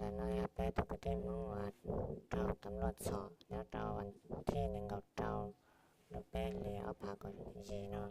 Ntawm no yog peb tus kwv tij Hmoob uas raug tam luaj txhom nyob rau vas thib nees nkaum rau lub peb hlis ob phav kaum yim no.